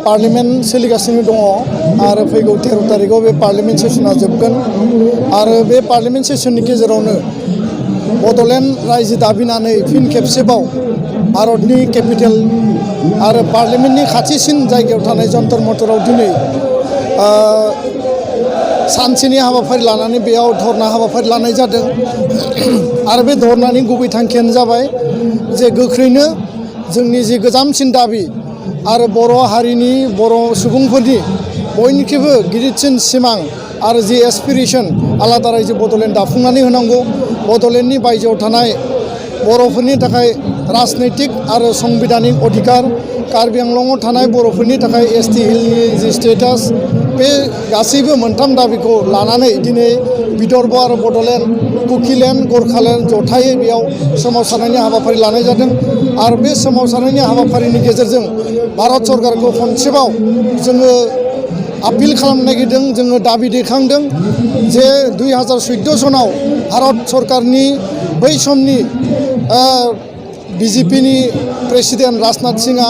Parliament सोलिगासिनो दङ आरो फैगौ 13 तारिखआव बे पार्लियामेन्ट सेसना जोबगोन आरो बे पार्लियामेन्ट सेसननि गेजेरावनो बड'लेण्ड रायजो दाबिनानै फिन खेबसेबाव भारतनि केपिटेल आरो पार्लियामेन्टनि खाथिसिन जायगायाव थानाय जन्तर मन्तराव दिनै सानसेनि हाबाफारि लानानै बेयाव धरना हाबाफारि लानाय जादों आरो बे धरनानि गुबै थांखियानो जाबाय जे गोख्रैनो जोंनि जि गोजामसिन दाबि आरो बर' हारिनि बर' सुबुंफोरनि बयनिख्रुइबो गिदिरसिन सिमां आरो जि एसपिरेसन आलादा रायजो बड'लेण्ड दाफुंनानै होनांगौ बड'लेण्डनि बायजोआव थानाय बर'फोरनि थाखाय राजनैतिक आरो संबिधानिक अधिकार कार्बि आंलंआव थानाय बर'फोरनि थाखाय एसटि हिलनि जि स्टेटास बे गासैबो मोनथाम दाबिखौ लानानै दिनै विदर्भ आरो बड'लेण्ड कुकिलेण्ड गोरखालेण्ड जथायै बेयाव सोमावसारनायनि हाबाफारि लानाय जादों आरो बे सोमावसारनायनि हाबाफारिनि गेजेरजों भारत सरकारखौ खनसेबाव जोङो आपिल खालामनो नागिरदों जोङो दाबि दैखांदों जे 2014 सनाव भारत सरकारनि बै समनि बिजेपिनि प्रेसिडेन्ट राजनाथ सिंहआ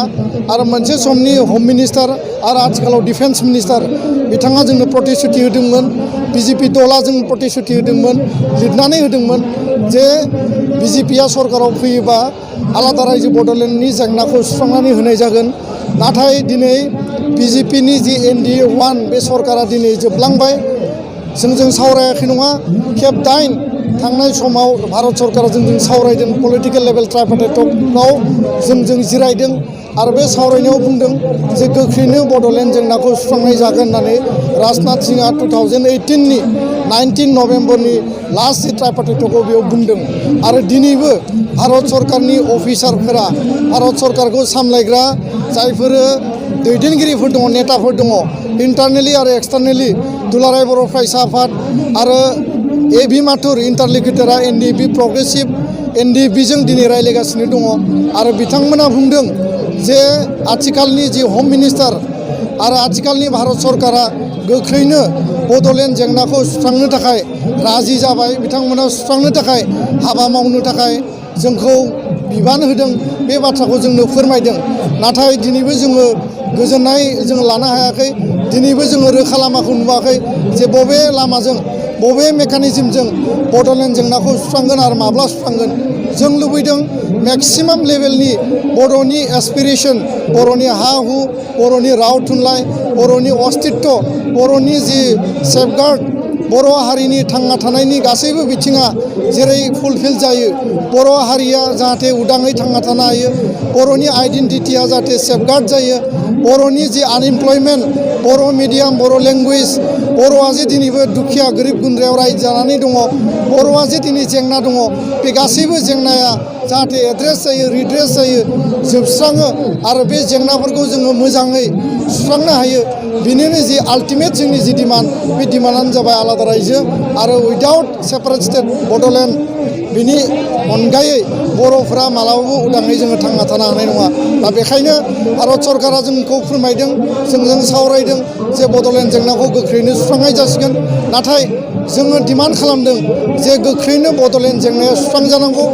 आरो मोनसे समनि हम मिनिस्टार आरो आथिखालाव डिफेन्स मिनिस्टार बिथाङा जोंनो प्रतिश्रुति होदोंमोन बिजेपि दला जोंनो प्रतिश्रुति होदोंमोन लिरनानै होदोंमोन जे बिजेपिया सरकाराव फैयोबा आलादा रायजो बड'लेण्डनि जेंनाखौ सुस्रांनानै होनाय जागोन नाथाय दिनै बिजेपिनि जि NDA 1 बे सरकारा दिनै जोबलांबाय जोंजों सावरायाखै नङा खेब 8 थांनाय समाव भारत सरकारा जोंजों सावरायदों पलिटिकेल लेभेल ट्राइपार्टाइट टकआव जोंजों जिरायदों आरो बे सावरायनायाव बुंदों जे गोख्रैनो बड'लेण्ड जेंनाखौ सुस्रांनाय जागोन होननानै राजनाथ सिंहआ 2018नि 19 नभेम्बरनि लास्ट जि ट्राइपार्टाइट टकआव बेयाव बुंदों आरो दिनैबो भारत सरकारनि अफिसारफोरा भारत सरकारखौ सामलायग्रा जायफोर दैदेनगिरिफोर दङ नेताफोर दङ इन्टारनेलि आरो एक्सटार्नेलि दुलाराय बर' फरायसा आफाद आरो AB माथुर इन्टारलिकुटारा NDP प्रग्रेसिभ NDPजों दिनै रायलायगासिनो दङ आरो बिथांमोना बुंदों जे आथिखालनि जि हम मिनिस्टार आरो आथिखालनि भारत सरकारा गोख्रैनो बड'लेण्ड जेंनाखौ सुस्रांनो थाखाय राजि जाबाय बिथांमोना सुस्रांनो थाखाय हाबा मावनो थाखाय जोंखौ बिबान होदों बे बाथ्राखौ जोंनो फोरमायदों नाथाय दिनैबो जोङो गोजोननाय जों लानो हायाखै दिनैबो जोङो रोखा लामाखौ नुवाखै जे बबे लामाजों बबे मेकानिजमजों बड'लेण्ड जेंनाखौ सुस्रांगोन आरो माब्ला सुस्रांगोन जों लुबैदों मेक्सिमाम लेभेलनि बर'नि एसपिरेसन बर'नि हा हु बर'नि राव थुनलाइ बर'नि अस्तित्व बर'नि जि सेफगार्ड बर' हारिनि थांना थानायनि गासैबो बिथिङा जेरै फुलफिल जायो बर' हारिया जाहाथे उदाङै थांना थानो हायो बर'नि आइडेन्टिटिया जाहाथे सेफगार्ड जायो बर'नि जि आनइमप्लयमेन्ट बर' मिडियाम बर' लेंगुवेज बर'आ जे दिनैबो दुखिया गोरिब गुन्द्रायाव रायजो जानानै दङ बर'आ जे दिनै जेंना दङ बे गासैबो जेंनाया जाहाथे एड्रेस जायो रिड्रेस जायो जोबस्राङो आरो बे जेंनाफोरखौ जोङो मोजाङै सुस्रांनो हायो बेनिनो जि आल्टिमेट जोंनि जि डिमान्ड बे डिमान्डआनो जाबाय आलादा रायजो आरो उइदाउट सेपारेट स्टेट बड'लेण्ड बिनि अनगायै बर'फोरा मालाबाबो उदाङै जोङो थांना थानो हानाय नङा दा बेखायनो भारत सरकारा जोंखौ फोरमायदों जोंजों सावरायदों जे बड'लेण्ड जेंनाखौ गोख्रैनो सुस्रांनाय जासिगोन नाथाय जोङो डिमान्ड खालामदों जे गोख्रैनो बड'लेण्ड जेंनाया सुस्रांजानांगौ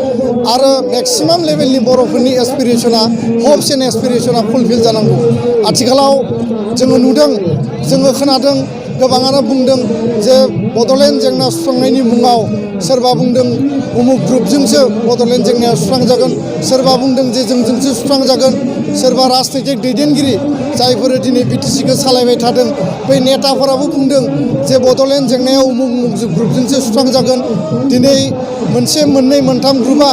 आरो मेक्सिमाम लेभेलनि बर'फोरनि एसपिरेसना हप्स एन्ड एसपिरेसना फुलफिल जानांगौ आथिखालाव जोङो नुदों जोङो खोनादों गोबाङानो बुंदों जे बड'लेण्ड जेंना सुस्रांनायनि मुङाव सोरबा बुंदों उमुक ग्रुपजोंसो बड'लेण्ड जेंनाया सुस्रांजागोन सोरबा बुंदों जे जोंजोंसो सुस्रांजागोन सोरबा राजनैतिक दैदेनगिरि जायफोर दिनै BTCखौ सालायबाय थादों बै नेताफोराबो बुंदों जे बड'लेण्ड जेंनाया उमुक ग्रुपजोंसो सुस्रांजागोन दिनै मोनसे मोननै मोनथाम ग्रुपआ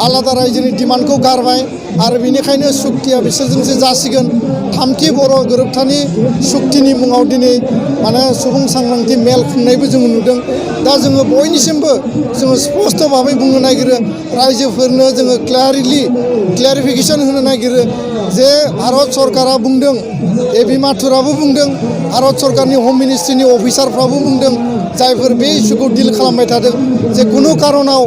आलादा रायजोनि डिमान्डखौ गारबाय आरो बेनिखायनो सुक्तिया बिसोरजोंसो जासिगोन थामथि बर' गोरोबथानि सुक्तिनि मुङाव दिनै माने सुबुं सांग्रांथि मेल खुंनायबो जोङो नुदों दा जोङो बयनिसिमबो जोङो स्पष्ट भाबै बुंनो नागिरो रायजोफोरनो जोङो क्लियारिफिकेसन होनो नागिरो जे भारत सरकारा बुंदों AB माथुराबो बुंदों भारत सरकारनि हम मिनिस्ट्रिनि अफिसारफ्राबो बुंदों जायफोर बे इस्युखौ डिल खालामबाय थादों जे खुनु कारनाव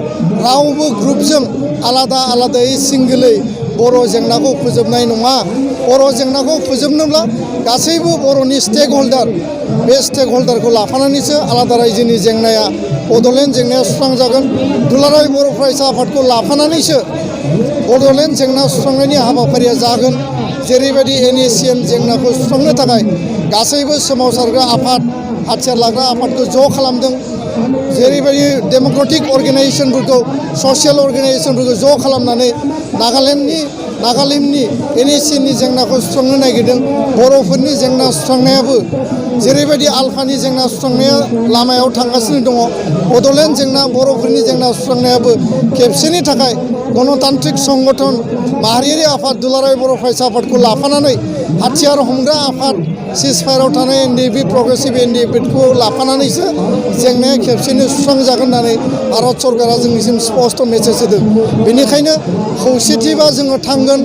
रावबो ग्रुपजों आलादा आलादायै सिंगोलै बर' जेंनाखौ फोजोबनाय नङा बर' जेंनाखौ फोजोबनोब्ला गासैबो बर'नि स्टेक हल्डार बे स्टेक हल्डारखौ लाफानानैसो आलादा रायजोनि जेंनाया बड'लेण्ड जेंनाया सुस्रांजागोन दुलाराय बर' फरायसा आफादखौ लाफानानैसो बड'लेण्ड जेंना सुस्रांनायनि हाबाफारिया जागोन जेरैबायदि NACN जेंनाखौ सुस्रांनो थाखाय गासैबो सोमावसारग्रा आफाद हाथियार लाग्रा आफादखौ ज' खालामदों जेरैबायदि डेम'क्रेटिक अर्गेनाइजेसनफोरखौ ससियेल अर्गेनाइजेसनफोरखौ ज' खालामनानै नागालेण्डनि NACNनि जेंनाखौ सुस्रांनो नागिरदों बर'फोरनि जेंना सुस्रांनायाबो जेरैबायदि आलफानि जेंना सुस्रांनाया लामायाव थांगासिनो दङ बड'लेण्ड जेंना बर'फोरनि जेंना सुस्रांनायाबो खेबसेनि थाखाय गणतान्त्रिक संगठन माहारियारि आफाद दुलाराय बर' फरायसा आफादखौ लाफानानै हाथियार हमग्रा आफाद सिजफायाराव थानाय NDP प्रग्रेसिभ NDPखौ लाफानानैसो जेंनाया खेबसेनो सुस्रांजागोन होननानै भारत सरकारा जोंनिसिम स्पष्ट मेसेज होदों बेनिखायनो खौसेथिबा जोङो थांगोन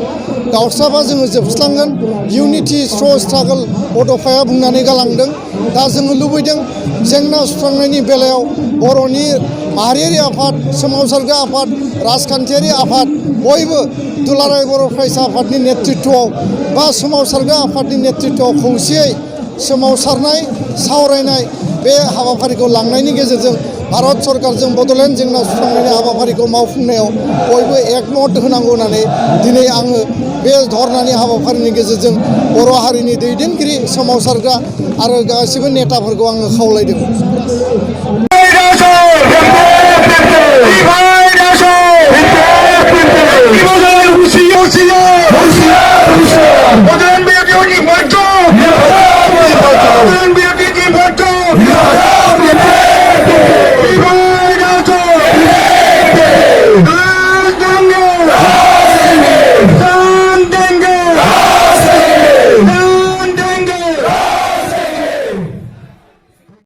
गावस्राबा जोङो जोबस्रांगोन इउनिटि थ्र स्ट्रागल बड'फाया बुंनानै गालांदों दा जोङो लुबैदों जेंना सुस्रांनायनि बेलायाव बर'नि माहारियारि आफाद सोमावसारग्रा आफाद राजखान्थियारि आफाद बयबो दुलाराय बर' फरायसा आफादनि नेतृत्वआव बा सोमावसारग्रा आफादनि नेतृत्वआव खौसेयै सोमावसारनाय सावरायनाय बे हाबाफारिखौ लांनायनि गेजेरजों भारत सरकारजों बड'लेण्ड जेंना सुस्रांनायनि हाबाफारिखौ मावफुंनायाव बयबो एकमत होनांगौ होननानै दिनै आङो बे धर्नानि हाबाफारिनि गेजेरजों बर' हारिनि दैदेनगिरि सोमावसारग्रा आरो गासिबो नेताफोरखौ आङो खावलायदों।